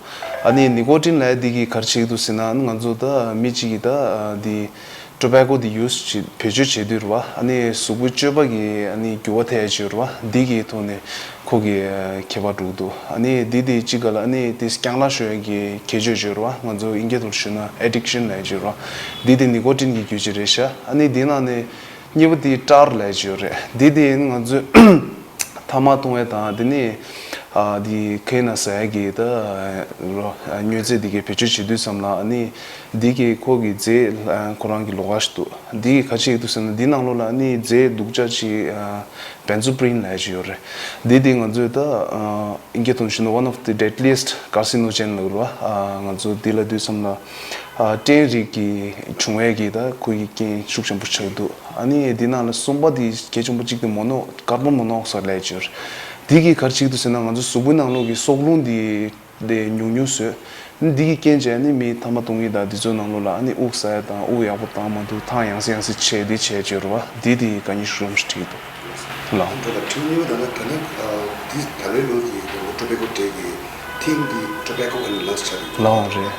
ཨ་ནི་ནི་ཀོ་ཊིན་ལབ་ཡ་འདི་གིས་ག་རེ་བྱེད་ཀྱི་འདུག་ཟེར་ན། ཨ་ནི་ང་ཚོ་ད་མི་གཅིག་གིས་ད་ཨ་འདི་ཊོ་བེ་ཀོ་འདི་ཡུ་སི་བྱེད། བེད་སྤྱོད་བྱེད་དུས་རེད་བ། ཨ་ནི་གཟུགས་པོའི་སྤྱོད་པ་གི་ཨ་ནི་འགྱུར་བ་ཐེབས་ཡ་ཅིག་ཡོད་རེད་བ། འདི་གི་ཐོག་ནས་ཁོ་གི་ཁྱད་པར་འགྲོ་གི་འདུག་ཨ་ནི་འདི་དེ་གཅིག་ག་ལ་ཨ་ནི་དེ་རྐྱང་ལག་ཤོར་ཡ་གི་ཁྱད་ཆོས་ཅིག་ཡོད་རེད་བ། ང་ཚོ་དབྱིན་སྐད་ཐོག་ཞུས་ན་ཨེ་ཌིག་ཤན་ལབ་ཡ་ཅིག་ཡོད་རེད་བ། འདི་དེ་ནི་ཀོ་ཊིན་གྱི་རྒྱུ་ཅིག་རེད་ཤག་ཨ་ནི་འདི་ནང་ནས་གཉིས་པ་དེ་ཊར་ལབ་ཡ་ཅིག་ཡོད་རེད། འདི་དེ་ཨ་ནི་ང་ཚོས་ཐ་མག་འཐུང་བ་དང་དེ་ནས་ཨ་དེ་ཁ་ཡི་ན་ཟ་ཡ་གི་ད་རོ་ཨ་མྱོས་རྫས་དེ་གའི་བེད་སྤྱོད་བྱེད་དུས་ཙམ་ལ། ཨ་ནི་འདི་གི་ཁོ་གི་རྫས་ཨ་ཁོ་རང་གི་ལོགས་ཀ་ཞིག་འདུག་འདི་གི་ག་རེ་བྱེད་ཀྱི་འདུག་ཟེར་ན། འདི་ནང་ལོགས་ལ་ཨ་ནི་རྫས་སྡུག་ཅག་ཅིག་ཨ་བེན་ཛོ་པི་རིན་ལབ་ཡ་ཅིག་ཡོད་རེད། འདི་དེ་ང་ཚོས་ད་ཨ་དབྱིན་སྐད་ཐོག་ཞུས་ན་one of the deadliest carcinogen ལབ་རེད་བ། ཨ་ང་ཚོ་འདི་ལབ་དུས་ཙམ་ལ་ཨ་སྐྲན་རིགས་ཀྱི་བྱུང་བའི་གི་ད་ཁོ་གི་རྐྱེན་ཤུགས་ཆེན་པོ་ཆགས་འདུག་ཨ་ནི་འདི་ནང་ལ་གསུམ་པ་དེ་གལ་ཆེན་པོ་གཅིག་དེ་མོ་ནོ་ཀར་བོན་མོ་ནོག་སའིད་ལབ་ཡ་ཅིག་ཡོད་རེད། འདི་གིས་ག་རེ་བྱེད་ཀྱི་འདུག་ཟེར་ན། ང་ཚོ་གཟུགས་པོའི་ནང་ལོགས་ཀྱི་སྲོག་རླུང་དེ་དེ་ཉུང་ཉུང་བཟོས། འདི་གི་རྐྱེན་བྱས་ནས་མི་ཐ་མག་འཐུང་མཁན་དང་འདི་ཚོའི་ནང་ལོགས་ལ་ཨ་ནི་དབུགས་ཟ་ཡ་དང་དབུགས་ཡག་པོ་བཏང་མ་ཐུབ། ཐང་ཡང་སེ་ཡང་སེ་ཆད། འདི་བྱས་བྱས་རེད་བ། འདི་དེ་དཀའ་ངལ་ཤུགས་ཆེན་པོ་ཞིག་འཕྲད་ཀྱི་འདུག་ལགས། འགྲོ་ལ་ཁྲིམས་གཉིས་པ་དང་ད་ནི་འདི་ད་ལོའི་ལོ་གི་ལོ་ཊོ་བེ་ཀོ་ཌེ་གི་ཐིམ་འདི་ཊོ་བེ་ཀོ་ཨེན་ཌི་ལངས་སི་ཆགས་ཀྱི་ཡོད། ལགས་རེད།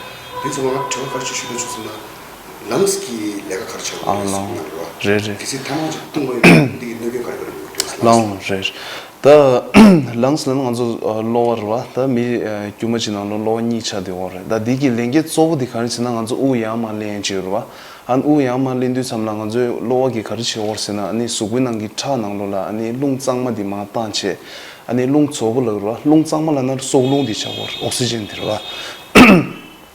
འདི་ཚོ་ང་དྲི་བ་ག་རེ་ཞིག་ཞུ་འདོད་བྱུང་ཟེར་ན། ལངས་སི་གི་ལས་ཀ་ག་རེ་བྱེད་དགོས་རེད་ཟེར་ན་རེད་བ། རེད་རེད། གལ་སྲིད་ཐ་མག་ཅིག་འཐུང་བ་ཡིན་ན་འདི་གི་གནོད་སྐྱོན་ག་རེ་ག་རེ་ཡོད་རེད་ཟེར་ན། ལགས་རེད། ད་ལངས་སི་ལབ་ན་ང་ཚོ་གློ་བ་རེད་བ། ད་མི་དཀྱུས་མ་ཅིག་ནང་ལོགས་གློ་བ་གཉིས་ཆགས་བསྡད་ཡོད་རེད། ད་འདི་གི་ལས་འགན་གཙོ་བོ་དེ་ག་རེ་ཟེར་ན། ང་ཚོ་དབུགས་ཡར་མར་ལེན་ཡ་ཅིག་ཡོད་རེད་བ། ཨ་ནི་དབུགས་ཡར་མར་ལེན་དུས་ཙམ་ལ་ང་ཚོའི་གློ་བ་གིས་ག་རེ་བྱེད་ཡོད་རེད་ཟེར་ན། ཨ་ནི་གཟུགས་པོའི་ནང་གི་ཁྲག་ནང་ལོགས་ལ་ཨ་ནི་རླུང་གཙང་མ་དེ་མར་བཏང་བྱས། ཨ་ནི་རླུང་བཙོག་པོ་ལབ་རེད་བ། རླུང་གཙང་མ་ལབ་ན་སྲོག་རླུང་དེ་ཆགས་ཡོད་རེད། ཨོག་སི་ཇན་དེ་རེད་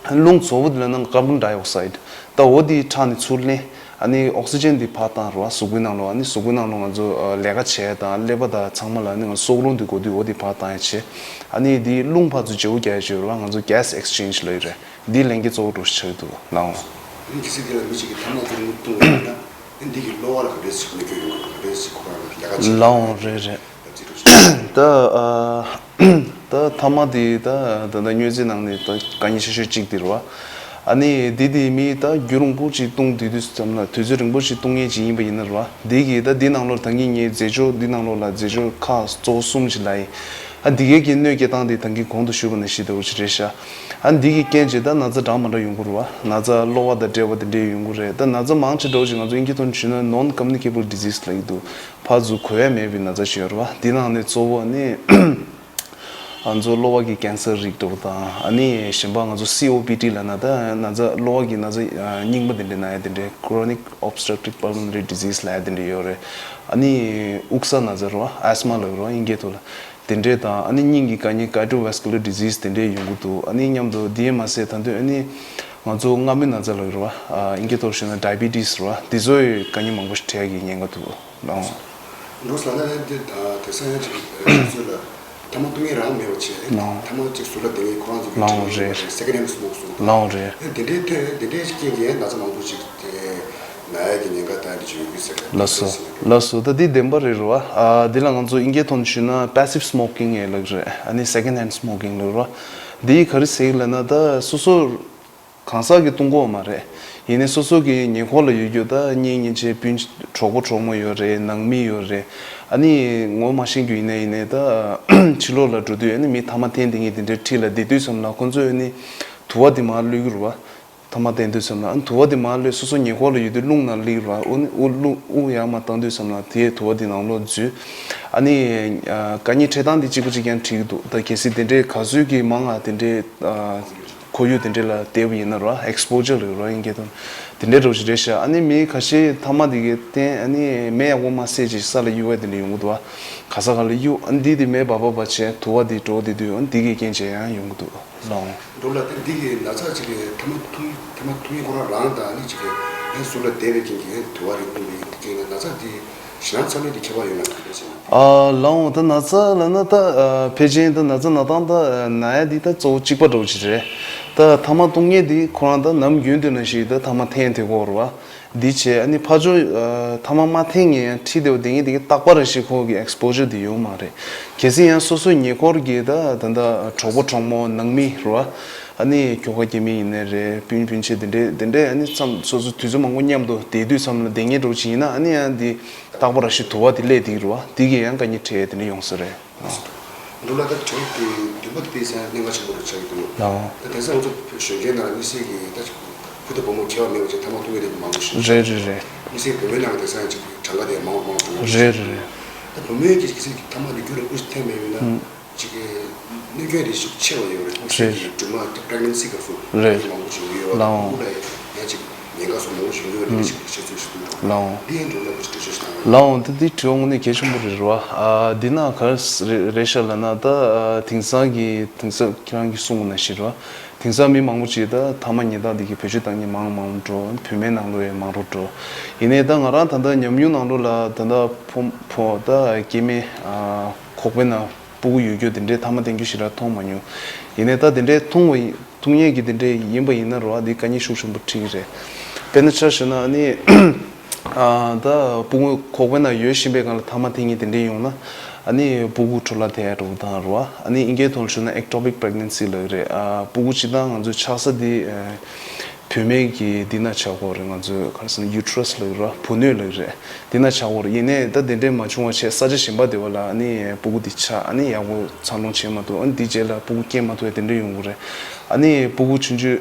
བ། རླུང་བཙོག་པོ་དེ་ལབ་ན་ཀར་བོན་ཌའི་ཨོག་སའིད། ད་འོ་དེ་ཁྲག་ནས་ཚུར་ལེན། ཨ་ནི་ཨོག་སི་ཇན་དེ་ཕར་བཏང་རེད་བ། གཟུགས་པོའི་ནང་ལོགས། ཨ་ནི་གཟུགས་པོའི་ནང་ལོགས་ང་ཚོ་ཨ་ལས་ཀ་བྱས་དང་ཀླད་པ་དང་ཚང་མ་ལ་ཨ་ནི་ང་ཚོ་སྲོག་རླུང་དེ་དགོས་དུས་འོ་དེ་ཕར་བཏང་ཡ་བྱས། ཨ་ནི་དེ་རླུང་ཕར་ཚུར་བརྗེ་པོ་རྒྱག་ཡ་བྱས་རེད་བ། ང་ཚོ་གེ་ས་ཨེག་སི་ཅེན་ཇི་ལབ་ཡ་རེད། འདི་ལས་འགན་གཙོ་བོ་འདྲ་བོ་ཞིག་ཆགས་ཀྱི་འདུག་ལགས། ཨ་ནི་གལ་སྲིད་འདི་ལ་མི་གཅིག་གིས་ཐ་མག་འཐུང་འཐུང་བ་ཡིན་ན། ཨ་ནི་འདི་གི་གློ་བ་ལ་ག་འདྲས་ཤིག་གནོད་སྐྱོན་ཡོང་གི་རེད། ག་འདྲས་ཤིག་ཁོ་རང་ལ་ལས་ཀ་བྱེད། ལགས་འོང་། རེད་རེད། ད་ཨ་ད་ཐ་མག་དེ་ད་ད་ད་མྱོས་རྫས་ནང་ནས་ད་དཀའ་ངལ་ཆེ་ཤོས་གཅིག་དེ་རེད་བ། ཨ་ནི་འདི་དེ་མི་ད་རྒྱུན་རིང་པོ་ཅིག་འཐུང་བསྡད་དུས་ཙམ་ལ། དུས་ཚོད་རིང་པོ་ཅིག་འཐུང་མཁན་ཅིག་ཡིན་པ་ཡིན་ན་རེད་བ། འདི་གི་ད་འདི་ནང་ལོགས་ད་གིན་ངས་རྫས་སྦྱོར་འདི་ནང་ལོགས་ལ་རྫས་སྦྱོར་ཁག་གཙོ་བོ་གསུམ་ཅིག་ལབ་ཡིན། ཨ་འདི་གའི་གི་གནོད་སྐྱེལ་སྟངས་དེ་ད་གིན་གོང་དུ་ཞུས་པ་ནང་བཞིན་འདྲ་བོ་ཅིག་རེད་ཤག་ཨ་འདི་གི་རྐྱེན་བྱས་ད་ན་ཚ་འདྲ་མི་འདྲ་ཡོང་གི་རེད་བ། ན་ཚ་གློ་བ་དང་འབྲེལ་བ་དེ་འདྲས་ཡོང་གི་རེད། ད་ན་ཚ་མང་ཆེ་འདྲ་བོ་ཅིག་ང་ཚོ་དབྱིན་སྐད་ཐོག་ནས་ཞུས་ན་ནོན་ཀོ་མུ་ནི་ཀེ་བལ་ཌི་ཟིས་ལབ་ཀྱི་འདུག་ཕར་ཚུར་འགོ་ཡ་མེད་པའི་ན་ཚ་ཞིག་ཡོད་རེད་བ། འདི་ནང་ནས་གཙོ་བོ་ནི་ ང་ཚོ་གློ་བ་གི་ཀེན་སར་རིགས་འདྲ་པོ་དང་། ཨ་ནི་གཞན་པ་ང་ཚོ་སི་ཨོ་པི་ཌི་ལབ་ན་ད་ན་ཚ་གློ་བ་གི་ན་ཚ་རྙིང་པ་དེ་འདྲ་ན་ཡ་དེ་འདྲ། Chronic Obstructive Pulmonary Disease ལབ་ཡ་དེ་འདྲ་ཡོད་རེད། ཨ་ནི་དབུགས་ས་ན་ཚ་རེད་བ། ཨེས་མ་ལབ་རེད་བ་དབྱིན་སྐད་ཐོག་ལ། དེ་འདྲས་དང་། ཨ་ནི་སྙིང་གི་དཀའ་ངལ། Cardiovascular Disease དེ་འདྲས་ཡོང་གི་འདུག་ཨ་ནི་མཉམ་དུ་དེ་མ་ཟད་ད་དུང་ཨ་ནི་ང་ཚོ་མངར་མོའི་ན་ཚ་ལབ་ཀྱི་རེད་བ། ཨ་དབྱིན་སྐད་ཐོག་ཞུས་ན་ཌའི་བི་ཊི་སི་རེད་བ། དེ་ཚོའི་དཀའ་ངལ་མང་པོ་ཞིག་འཕྲད་ཀྱི་ཉེན་ཁ་འདུག་ལགས། འདུག་ལབ་ན་ནི་འདི་དེང་སང་ཡང་ཅིག་ཁྱེད་ཚོ་ལ་ཐ་མག་གཏོང་མཁན་རང་མེད་པ་བྱས། ལགས། ཐ་མག་ཅིག་ཟུར་ལ་དེ་ངའི་ཁོ་རང་ཚོ་གི་ལགས་འདྲ་པོ་རེད། Second hand smoke གསུངས། ལགས་འདྲ་པོ་རེད། ཨ་དེ་འདྲའི་ཐད་དེ་འདྲའི་རྐྱེན་གྱིས་ཡང་ན་ཚ་མང་པོ་ཅིག་དེ་ན་ཡ་གི་ཉེན་ཁ་ད་འདི་ཅིག་ཡོད་ཀྱི་ཟེར། ལགས་སོ། ལགས་སོ། ད་འདི་བདེན་པ་རེད་རེད་བ། ཨ་འདི་ལ་ང་ཚོ་དབྱིན་སྐད་ཐོག་ནས་ཞུས་ན་passive smoking ཡང་ལབ་ཀྱི་རེད། ཨ་ནི་Second Hand Smoking ལབ་རེད་བ། འདི་ག་རེ་ཟེར་གྱི་ལབ་ན་ད་སོ་སོ་གང་ཟག་གིས་གཏོང་གི་ཡོད་མ་རེད། ཡིན་ནའི་སོ་སོ་གི་ཉེ་འཁོར་ལ་ཡོད་རྒྱུ་ད་གཉེན་ཉེ་ཆའི་སྤུན་གྲོགས་པོ་གྲོགས་མོ་ཡོད་རེད། ནང་མི་ཡོད་རེད། ཨ་ནི་ངོ་མ་ཤེས་རྒྱུ་ཡིན་ནའི་ཡིན་ནའི་ད་ཕྱི་ལོགས་ལ་འགྲོ་དུས་ཨ་ནི་མི་ཐ་མག་འཐེན་བསྡད་མཁན་དེ་འདྲའི་འཁྲིས་ལ་བསྡད་དུས་ཙམ་ལ་ཁོ་ཚོས་ཨ་ནི་དུ་བ་དེ་མར་བླུགས་ཀྱི་རེད་བ། ཐ་མག་འཐེན་དུས་ཙམ་ལ། ཨ་ནི་དུ་བ་དེ་མར་བླུགས། སོ་སོ་ཉེ་འཁོར་ལ་ཡོད་དུས་རླུང་ནང་བླུགས་རེད་བ། དབུགས་ནི་དབུགས་རླུང་དབུགས་ཡར་མར་བཏང་དུས་ཙམ་ལ་དེས་དུ་བ་དེ་ནང་ལོགས་འཛུལ། ཨ་ནི་ཨ་དཀའ་ངལ་འཕྲད་སྟངས་དེ་གཅིག་པ་གཅིག་རྐྱང་འགྲིག་གི་འདུག་ད་གལ་སྲིད་དེ་འདྲའི་ག་ཚོད་ཀྱི་མང་ང་དེ་འདྲའི་ཨ་ཁོར་ཡུག་དེ་འདྲ་ལ་བསྡད་པ་ཡིན་ན་རེད་བ། Exposure ལབ་ཀྱི་རེད་བ་དབྱིན་སྐད་ཐོག་དེ་འདྲའི་འདྲ་པོ་ཞིག་རེད་ཤག་ཨ་ནི་མི་ཁ་ཤས་ཐ་མག་དེ་གའི་སྟེང་ཨ་ནི་མེ་ཡག་པོ་མ་བསད་ཅིག་ས་ལ་གཡུག་པ་དེ་འདྲ་ཡོང་གི་འདུག་བ། ག་ས་ག་ལ་གཡུག་ཨ་ནི་འདི་དེ་མེ་འབར་འབར་འབར་བྱས་དུ་བ་དེ་འགྲོ་བསྡད་དུས་ཨ་ནི་འདི་གའི་རྐྱེན་བྱས་ཡང་ཡོང་གི་འདུག་ལགས། འགྲོ་ལ་དེ་འདི་གའི་ན་ཚ་ཅིག་གི་ཐ་མག་འཐུང་ཐ་མག་འཐུང་ཡས་ཁོ་རང་རང་དང་ཨ་ནི་ཅིག་གི་ཨ་ནི་ཟུར་ལ་བསྡད་པའི་རྐྱེན་གྱིས་ཨ་ནི་དུ་བ་རེ་འཐུང་བའི་རྐྱེན་གྱིས་ན་ཚ་འདི་ཞེ་དྲག་ཚ་མེད་དེ་ཁྱད་པར་ཡོད་ན་ག་རེ་བྱས་ན། ཨ་ལགས་འོང་། ད་ན་ཚ་ལབ་ན་ད་ཨ་ཕལ་ཆེར་ད་ན་ཚ་ན་སྟངས་ད་ན་ཡ་འདི་ད་གཙོ་བོ་གཅིག་པ་འདྲ་པོ་ཅིག་རེད། ད་ཐ་མག་འཐུང་མཁན་འདི་ཁོ་རང་ད་ནམ་རྒྱུན་དུ་ནང་བཞིན་ད་ཐ་མག་འཐེན་བསྡད་ཀྱི་ཡོད་རེད་བ། འདི་བྱས་ཨ་ནི་ཕར་ཕྱོགས་ཨ་ཐ་མག་མ་འཐེན་མཁན་ཡང་ཁྲིད་བསྡད་པ་དེ་ངས་དེ་གའི་རྟག་པར་ཞིག་ཁོ་གི་Exposure དེ་ཡོད་མ་རེད། གལ་སྲིད་ཡང་སོ་སོའི་ཉེ་འཁོར་གྱི་ད་ད་ལྟ་གྲོགས་པོ་གྲོགས་མོ་ནང་མི་རེད་བ། ཨ་ནི་ཁྱོ་ག་སྐྱེ་དམན་ཡིན་ནའི་རེད། སྤུན་སྤུན་མཆེད་དེ་འདྲས་དེ་འདྲས་ཨ་ནི་མཚམས་སོ་སོ་དུས་ཚོད་མང་པོ་མཉམ་དུ་བསྡད་དུས་ཙམ་ལ་བསྡད་མཁན་འདྲ་པོ་ཅིག་ཡིན་ན་ཨ་ནི་ཡང་འདི་རྟག་པར་ཞིག་དུ་བ་དེ་སླེབས་བསྡད་ཀྱི་རེད་བ། དེ་གིས་ཡང་དཀའ་ངལ་འཕྲད་དེ་འདྲས་ཡོང་ས་རེད། འགྲོ་ལ་ད་དྲན་གྱི་འདུན་པ་དེ་དཔེ་ས་གནད་འགག་ཆེན་པོ་རེད་ཆགས་ཀྱི་འདུག་ལགས། ད་དེང་སང་ང་ཚོ་གཞོན་སྐྱེས་ནང་ལ་དམིགས་བསལ་གྱི་ད་ཅིག་བུ་དང་བུ་མོ་ཁྱད་པར་མེད་པ་ཅིག་ཐ་མག་འཐུང་མཁན་དེ་མང་པོ་ཞིག་རེད་རེད་རེད། དམིགས་བསལ་བུད་མེད་ནང་ལ་དེང་སང་ཅིག་གྲངས་ཀ་དེ་མང་བ་མང་བ་འགྲོ་གི་རེད། རེད་རེད་རེད། ད་བུད་མེད་ཀྱི་གལ་སྲིད་ཐ་མག་དེ་རྒྱུན་རིང་པོ་ཞིག་འཐེན་མེད་ཡོད་ན། ཨུམ། ཅིག་གི་གནོད་སྐྱོན་རེ་ཞིག་ཆེ་བ་ཡོད་རེད། དམིགས་བསལ་རེད། གྱི་སྦྲུམ་མ་དེ་Pregnancy སྐབས་སུ་རེད། མང་པོ་ཞིག་ཡོད་རེད། ལའོ། བུ་ལ་ཡང་ཅིག་ཉེན་ཁ་སོགས་མང་པོ་ཞིག་ཡོད་རེད། ཅིག་བཤད་ཚུལ་ཞིག་འདུག་ལའོ། འདི་ཡང་འགྲོ་ལ་ཅིག་འགྲེལ་བཤད་ཞིག་གནང་རོགས། ལའོ། ད་འདི་དྲི་བ་དངོས་གནས་གལ་ཆེན་པོ་རེད་རེད་བ། ཨ་འདི་ན་ག་རེ་རེད་ཤག་ལབ་ན་ད་ཨ་དེང་སང་གི་དེང་སང་ཁྱེད་རང་གིས་གསུངས་པ་ནང་བཞིན་རེད་བ། དེང་སང་མི་མང་པོ་ཅིག་ད་ཐ་མག་ཉལ་ཐ་འདི་གི་བེད་སྤྱོད་བཏང་མཁན་མང་མང་འགྲོ། བུད་མེད་ནང་ལོགས་ཡང་མང་རུ་འགྲོ། ཡིན་ནའི་ད་ང་རང་ད་ལྟ་ཉམས་མྱོང་ནང་ལོགས་ལ་ད་ལྟ་ཕོ་ཕོ་ད་སྐྱེ་དམན་ཨ་ཁོག་པའི་ནང་སྤུ་གུ་ཡོད་རྒྱུ་དེ་འདྲའི་ཐ་མག་འཐེན་རྒྱུ་ཞེ་དྲག་མཐོང་མ་མྱོང་། ཡིན་ནའི་ད་དེ་འདྲའི་འཐུང་བ་ཡིན་འཐུང་མཁན་གྱི་དེ་འདྲའི་ཡིན་པ་ཡིན་ན་རེད་བ། འདི་དཀའ་ངལ་ཤུགས་ཆེན་པོ་འཕྲད་ཀྱི་རེད། དཔེར་ན་ཆ་བཞག་ན་ཨ་ནི་ཨ་ད་སྤུ་གུ་ཁོག་པའི་ནང་ཡོད་བཞིན་པའི་སྒང་ལ་ཐ་མག་འཐེན་མཁན་དེ་འདྲའི་ཡོང་ན་ཨ་ནི་སྤུ་གུ་འཕྲོ་བརླག་ཐེབས་ཡ་འདྲ་པོ་དང་རེད་བ། ཨ་ནི་དབྱིན་སྐད་ཐོག་ལ་ཞུས་ན་Ectopic Pregnancy ལབ་ཀྱི་རེད། ཨ་སྤུ་གུ་སྤྱིར་བཏང་ང་ཚོའི་ཆགས་ས་འདི་ཨ་བུད་མེད་ཀྱི་འདི་ན་ཆགས་ཀྱི་ཡོད་རེད། ང་ཚོའི་ག་རེ་ཟེར་ན་Uterus ལབ་ཀྱི་རེད་བ། བུ་སྣོད་ལབ་ཀྱི་རེད། འདི་ན་ཆགས་ཀྱི་ཡོད་རེད། ཡིན་ནའི་ད་དེ་འདྲས་མ་བྱུང་བ་བྱས་ས་ཆ་གཞན་པ་དེ་བ་ལ་ཨ་ནི་སྤུ་གུ་འདི་ཆགས་ཨ་ནི་ཡག་པོ་འཚར་ལོངས་བྱེད་མ་ཐུབ། ཨ་ནི་འདི་རྗེས་ལ་སྤུ་གུ་སྐྱེ་མ་ཐུབ་ཡ་དེ་འདྲས་ཡོང་གི་རེད། ཨ་ནི་སྤུ་གུ་ཆུང་ཆུང་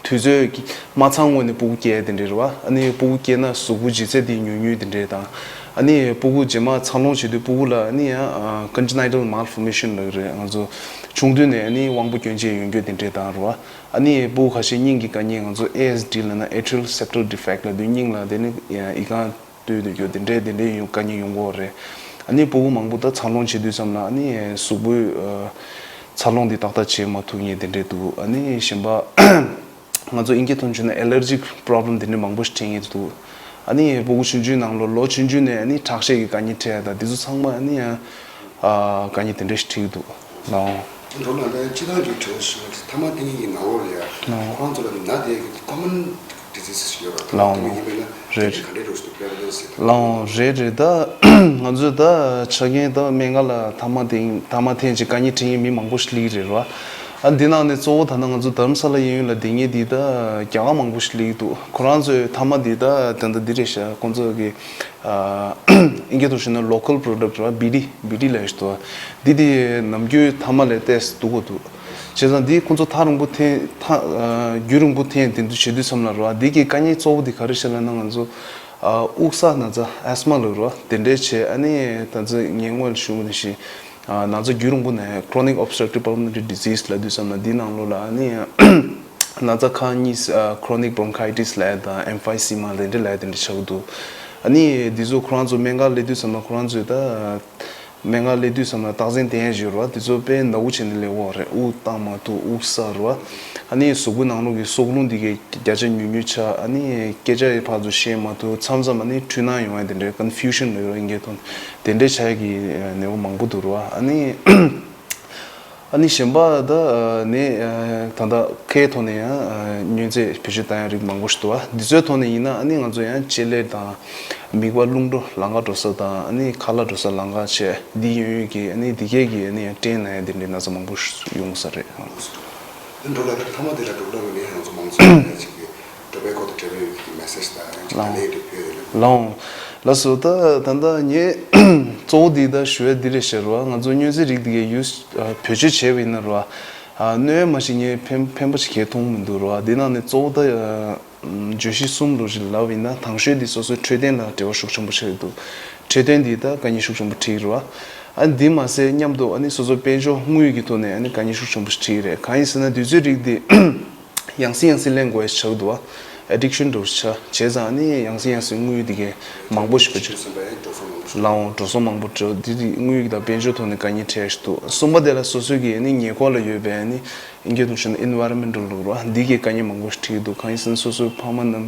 དུས་ཚོད་ཀྱི་མ་ཚང་སྔོན་ནས་སྤུ་གུ་སྐྱེ་ཡ་དེ་འདྲས་རེད་བ། ཨ་ནི་སྤུ་གུ་སྐྱེས་ན་གཟུགས་པོ་ལྗིད་ཚད་དེ་ཉུང་ཉུང་དེ་འདྲས་དང་། ཨ་ནི་སྤུ་གུ་རྗེས་མ་འཚར་ལོངས་བྱེད་དུས་སྤུ་གུ་ལ་ཨ་ནི་ཡང་Congenital Malformation ལབ་ཀྱི་རེད། ང་ཚོ་ཆུང་དུས་ནས་ཨ་ནི་དབང་པོ་སྐྱོན་ཅན་ཡོང་རྒྱུ་དེ་འདྲས་དང་རེད་བ། ཨ་ནི་སྤུ་གུ་ཁ་ཤས་སྙིང་གི་དཀའ་ངལ་ང་ཚོ་ཨེ་ཨེས་ཌི་ལབ་ན་Atrial Septal Defect ལབ་དུས་སྙིང་ལ་དེ་ནི་ཨི་ཁུང་ལྟོས་དུ་རྒྱུ་དེ་འདྲས་དེ་འདྲས་ཡོང་དཀའ་ངལ་ཡོང་གི་ཡོད་རེད། ཨ་ནི་སྤུ་གུ་མང་པོ་ད་འཚར་ལོངས་བྱེད་དུས་ཙམ་ལ་ཨ་ནི་གཟུགས་པོའི་ཨ་འཚར་ལོངས་འདི་ཏག་ཏག་བྱེད་མ་ཐུབ་མཁན་དེ་འདྲས་འདུག་ཨ་ནི་གཞན་པ་ང་ཚོ་དབྱིན་སྐད་ཐོག་བྱུང་ན་Allergic Problem དེ་འདྲས་མང་པོ་ཞིག་འཕྲད་མཁན་འདུག་ཨ་ནི་སྤུ་གུ་ཆུང་ཆུང་ནང་ལོ་ལོ་ཆུང་ཆུང་ནས་ཨ་ནི་ཁྲག་ཤེད་ཀྱི་དཀའ་ངལ་འཕྲད་ཡ་དང་འདི་ཚོ་ཚང་མ་ཨ་ནི་ཡང་ཨ་དཀའ་ངལ་དེ་འདྲས་ཞིག་འཕྲད་ཀྱི་འདུག་ལའོ། འགྲོ་ན་ལས་སྤྱི་བཏང་གི་དྲི་བ་ཞིག་ཐ་མག་འཐེན་མཁན་གྱི་ནང་ལོགས་ལ་ཡ། ལའོ། ཁོ་རང་ཚོ་ལ་ན་དེ་common diseases ཞིག་ཡོད་པ། ལའོ། ཐ་མག་འཐེན་མཁན་ཡིན་པས་ན་རེད། དེ་ག་འདྲའི་འདྲ་པོ་ཞིག་prevalence ཞིག་ལའོ། རེད་རེད། ད་ང་ཚོས་ད་ཆ་རྐྱེན་ད་སྨན་ཁང་ལ་ཐ་མག་འཐེན་ཐ་མག་འཐེན་ཅིག་དཀའ་ངལ་འཕྲད་མཁན་མི་མང་པོ་ཞིག་སླེབས་ཀྱི་རེད་བ། ཨ་འདི་ནང་ནས་གཙོ་བོ་ད་ལྟ་ང་ཚོ་རྡ་རམ་ས་ལ་གཡས་གཡོན་ལ་སྡོད་མཁན་འདི་ད་རྒྱ་གར་མང་པོ་ཞིག་སླེབས་ཀྱི་འདུག་ཁོ་རང་ཚོས་ཐ་མག་འདི་ད་ད་ལྟ་འདི་རེད་ཤག་ཁོང་ཚོ་གི་ཨ་དབྱིན་སྐད་ཐོག་ཞུས་ན་local product རེད་བ། བི་ཌི་བི་ཌི་ལབ་ཡ་ཞིག་འདུག་འདི་དེ་ནམ་རྒྱུན་ཐ་མག་ལས་ཏོག་ཙམ་སྡུག་པོ་འདུག་བྱས་ཙང་འདི་ཁོང་ཚོ་ཐག་རིང་པོ་འཐེན་ཐག་ཨ་རྒྱུན་རིང་པོ་འཐེན་དེ་འདུག་བྱེད་དུས་ཙམ་ལ་རེད་བ། འདི་གི་དཀའ་ངལ་གཙོ་བོ་འདི་ག་རེ་ཤག་ལབ་ན་ང་ཚོ་ཨ་དབུགས་ས་ན་ཚ་ཨེས་མ་ལབ་རེད་བ། དེ་འདྲས་བྱས་ཨ་ནི་ད་ཚོད་ངས་སྔོན་ལ་ཞུས་པ་ནང་བཞིན། ན་ཚ་རྒྱུན་རིང་པོ་ནས་chronic obstructive pulmonary disease ལབ་དུས་ཙམ་ལ་འདི་ནང་ལོགས་ལ་ཨ་ནི་ན་ཚ་ཁག་གཉིས། chronic bronchitis ལབ་ཡ་དང་emphysema ལབ་འདྲ་ལབ་ཡ་དེ་འདྲ་ཆགས་ཀྱི་འདུག་ཨ་ནི་འདི་ཚོ་ཁོ་རང་ཚོ་སྨན་ཁང་སླེབས་དུས་ཙམ་ལ་ཁོ་རང་ཚོས་ད། སྨན་ཁང་སླེབས་དུས་ཙམ་ལ་རྟགས་མཚན་བསྟན་ཡ་ཞིག་ཡོད་རེད་བ། དེ་ཚོ་དཔེ་ནག་པོ་བྱས་ནས་སླེབས་ཀྱི་ཡོད་རེད། དབུགས་བཏང་མ་ཐུབ། དབུགས་བསགས་རེད་བ། ཨ་ནི་གཟུགས་པོའི་ནང་ལོགས་ཀྱི་སྲོག་རླུང་འདི་གའི་བརྒྱ་ཆ་ཉུང་ཉུང་ཆགས། ཨ་ནི་སྐད་ཆ་ཡང་ཕར་ཚུར་བཤད་མ་ཐུབ། མཚམས་མཚམས་ཨ་ནི་འཁྲུལ་སྣང་ཡོང་ཡ་དེ་འདྲའི་confusion ལབ་ཡོད་རེད་དབྱིན་སྐད་ཐོག་ནས། དེ་འདྲའི་ཆགས་ཡ་གི་ནད་པ་མང་པོ་འདུག་རེད་བ། ཨ་ནི། ཨ་ནི་གཞན་པ་ད་ནི་ད་ལྟ་ཁའི་ཐོག་ནས་ཡང་མྱོས་རྫས་བེད་སྤྱོད་བཏང་ཡ་རིགས་མང་པོ་ཞིག་འདུག་བ། འདི་ཚོའི་ཐོག་ནས་ཡིན་ན་ཨ་ནི་ང་ཚོ་ཡང་ལྕེ་ལེར་དང་། མིད་པ་རླུང་འགྲོ་ལམ་ཁ་འགྲོ་ས་དང་ཨ་ནི་ཁ་ལག་འགྲོ་ས་ལམ་ཁ་བཅས་འདི་ཡོད་ཡོད་ཀྱི་ཨ་ནི་འདི་གས་ཀྱི་ཨ་ནི་ཡང་སྐྲན་ན་ཡ་འདི་འདྲའི་ན་ཚ་མང་པོ་ཞིག་ཡོང་ས་རེད། འདི་འགྲོ་ལ་ཐ་མ་དེ་ལ་འགྲོ་ལ་ངས་ང་ཚོ་མང་ཚོགས་ལ་ཅིག་གི་འགྲོ་བའི་སྐོར་དུ་འབྲེལ་བའི་ཡོད་ཀྱི་message དང་ཡང་ཅིག་ལའོ། ལ་ལས་འགྲོ་ཕེབས་ཡོད་ལ། ལའོ། ལགས་སོ། ད་ད་ལྟ་ངས་གཙོ་བོ་འདི་ད་ཞུ་ཡ་འདི་རེད་ཤག་ར། ང་ཚོ་མྱོས་རྫས་རིགས་འདི་གའི་ཡུས་བེད་སྤྱོད་བྱས་པ་ཡིན་ན་ར། གནོད་མ་ཞིག་ངས་ཕན་ཕན་པ་ཞིག་གས་མཐོང་མི་འདུག་ར། འདི་ནང་ནས་གཙོ་བོ་ད། བརྗོད་གཞི་གསུམ་ལོ་ཞིག་ལབ་ཡིན་ན་དང་ཤོས་འདི་སོ་སོའི་འཕྲོད་བསྟེན་དང་འབྲེལ་བ་ཤུགས་ཆེན་པོ་ཆགས་ཀྱི་འདུག་འཕྲོད་བསྟེན་འདི་ད་དཀའ་ངལ་ཤུགས་ཆེན་པོ་འཕྲད་ཀྱི་རེད་བ། ཨ་འདི་མ་ཟད་མཉམ་དུ་ཨ་ནི་སོ་སོའི་དཔལ་འབྱོར་དངུལ་གྱི་ཐོག་ནས་ཨ་ནི་དཀའ་ངལ་ཤུགས་ཆེན་པོ་ཞིག་འཕྲད་ཀྱི་རེད། གང་ཡིན་ཟེར་ན་དུས་ཚོད་རིགས་འདི་ཡང་སེ་ཡང་སེ་ལེན་དགོས་ཆགས་ཀྱི་འདུག་བ། addiction འདྲ་བོ་ཆགས་བྱས་ཙང་ཨ་ནི་ཡང་སེ་ཡང་སེ་དངུལ་འདི་གས་མང་པོ་ཞིག་བེད་སྤྱོད། ལའོ། འགྲོ་སོང་མང་པོ་འགྲོ། འདི་དངུལ་གྱི་དང་དཔལ་འབྱོར་ཐོག་ནས་དཀའ་ངལ་འཕྲད་ཞིག་འདུག་གསུམ་པ་དེ་ལ་སོ་སོའི་གི་ཨ་ནི་ཉེ་འཁོར་ལ་ཡོད་པའི་ཨ་ནི། དབྱིན་སྐད་དུ་ཞུས་ན་environmental ལབ་ར། འདི་གའི་དཀའ་ངལ་མང་པོ་ཞིག་འཕྲད་ཀྱི་འདུག་གང་ཡིན་ཟེར་ན་སོ་སོའི་ཕ་མ་ནང་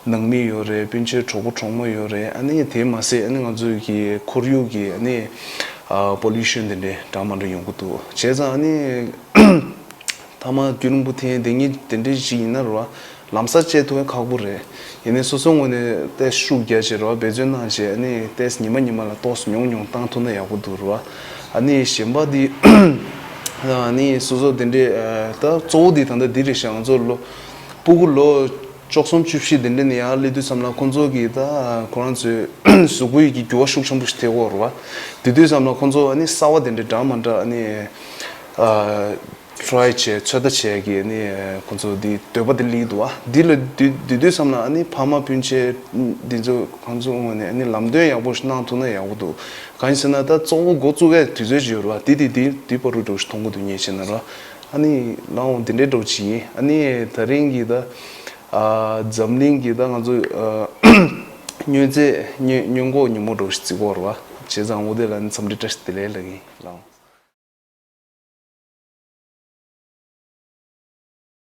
ནང་མི་ཡོད་རེད། སྤུན་མཆེད་གྲོགས་པོ་གྲོགས་མོ་ཡོད་རེད། ཨ་ནི་དེ་མ་ཟད་ཨ་ནི་ང་ཚོའི་གི་ཁོར་ཡུག་གི་ཨ་ནི་pollution དེ་འདྲའི་འདྲ་མི་འདྲ་ཡོང་གི་འདུག་བྱས་ཙང་ཨ་ནི་ཐ་མ་རྒྱུན་རིང་པོ་འཐེན་དེ་ངས་དེ་འདྲའི་ཞིག་ཡིན་ན་ར། ལམ་སང་སྤྱད་ཐུབ་ཡ་ཁག་པོ་རེད། ཡིན་ནའི་སོ་སོའི་ངོས་ནས་ཏོག་ཙམ་ཤུགས་རྒྱག་བྱས་ར་འབད་བརྩོན་གནང་བྱས་ཨ་ནི་ཏོག་ཙམ་ཉི་མ་ཉི་མ་ལ་ཏོག་ཙམ་ཉུང་ཉུང་བཏང་ཐུབ་ན་ཡག་པོ་འདུག་ར། ཨ་ནི་གཞན་པ་འདི་ཨ་ནི་སོ་སོ་དེ་འདྲའི་ད་གཙོ་བོ་འདི་ད་ལྟ་འདི་རེད་ཤག་ང་ཚོ་ལོ་སྤུ་གུ་ལོ་བཅུ་གསུམ་བཅུ་བཞི་དེ་འདྲ་ནས་ཡར་སླེབས་དུས་ཙམ་ལ་ཁོང་ཚོ་གིས་ད་ཁོ་རང་ཚོའི་གཟུགས་པོའི་གི་འགྱུར་བ་ཤུགས་ཆེན་པོ་ཞིག་ཐེབས་ཀྱི་ཡོད་རེད་བ། དེ་དུས་ཙམ་ལ་ཁོང་ཚོ་ཨ་ནི་གསར་བ་དེ་འདྲ་འདྲ་མ་འདྲ་ཨ་ནི་try བྱས་ཚོད་ལྟ་བྱས་ཀྱི་ཨ་ནི་ཁོང་ཚོ་འདི་འདོད་པ་དེ་སླེབས་འདུག་བ། འདི་ལ་དུས་དུས་དུས་ཙམ་ལ་ཨ་ནི་ཕ་མ་སྤུན་མཆེད་འདི་ཚོ་ཁོང་ཚོ་ངོས་ནས་ཨ་ནི་ལམ་སྟོན་ཡག་པོ་ཞིག་གནང་ཐུབ་ན་ཡག་པོ་འདུག་གང་ཡིན་ཟེར་ན་ད་གཙོ་བོ་འགོ་བཙུགས་ཡས་དུས་ཚོད་ཅིག་ཡོད་རེད་བ། དེ་དེ་དེ་དེ་བར་དུ་འགྲོ་ཞིག་མཐོང་གི་འདུག་ངས་བྱས་ན་ར། ཨ་ནི་ལའོ་འདི་འདྲའི་འགྲོ་ཅིག་ཡིན། ཨ་ནི་ད་རིང་གི་ད། ཨ་འཛམ་གླིང་གི་ད་ང་ཚོ་ཨ་མྱོས་རྫས་སྔོན་སྔོན་འགོག་ཉིན་མོ་འདྲ་བོ་ཞིག་བརྩི་གི་ཡོད་རེད་བ། བྱས་ཙང་འོ་དེ་ལ་ནི་འཚམས་འདྲི་བཀྲ་ཤིས་བདེ་ལེགས་ལབ་ཀྱི་ཡིན་ལགས།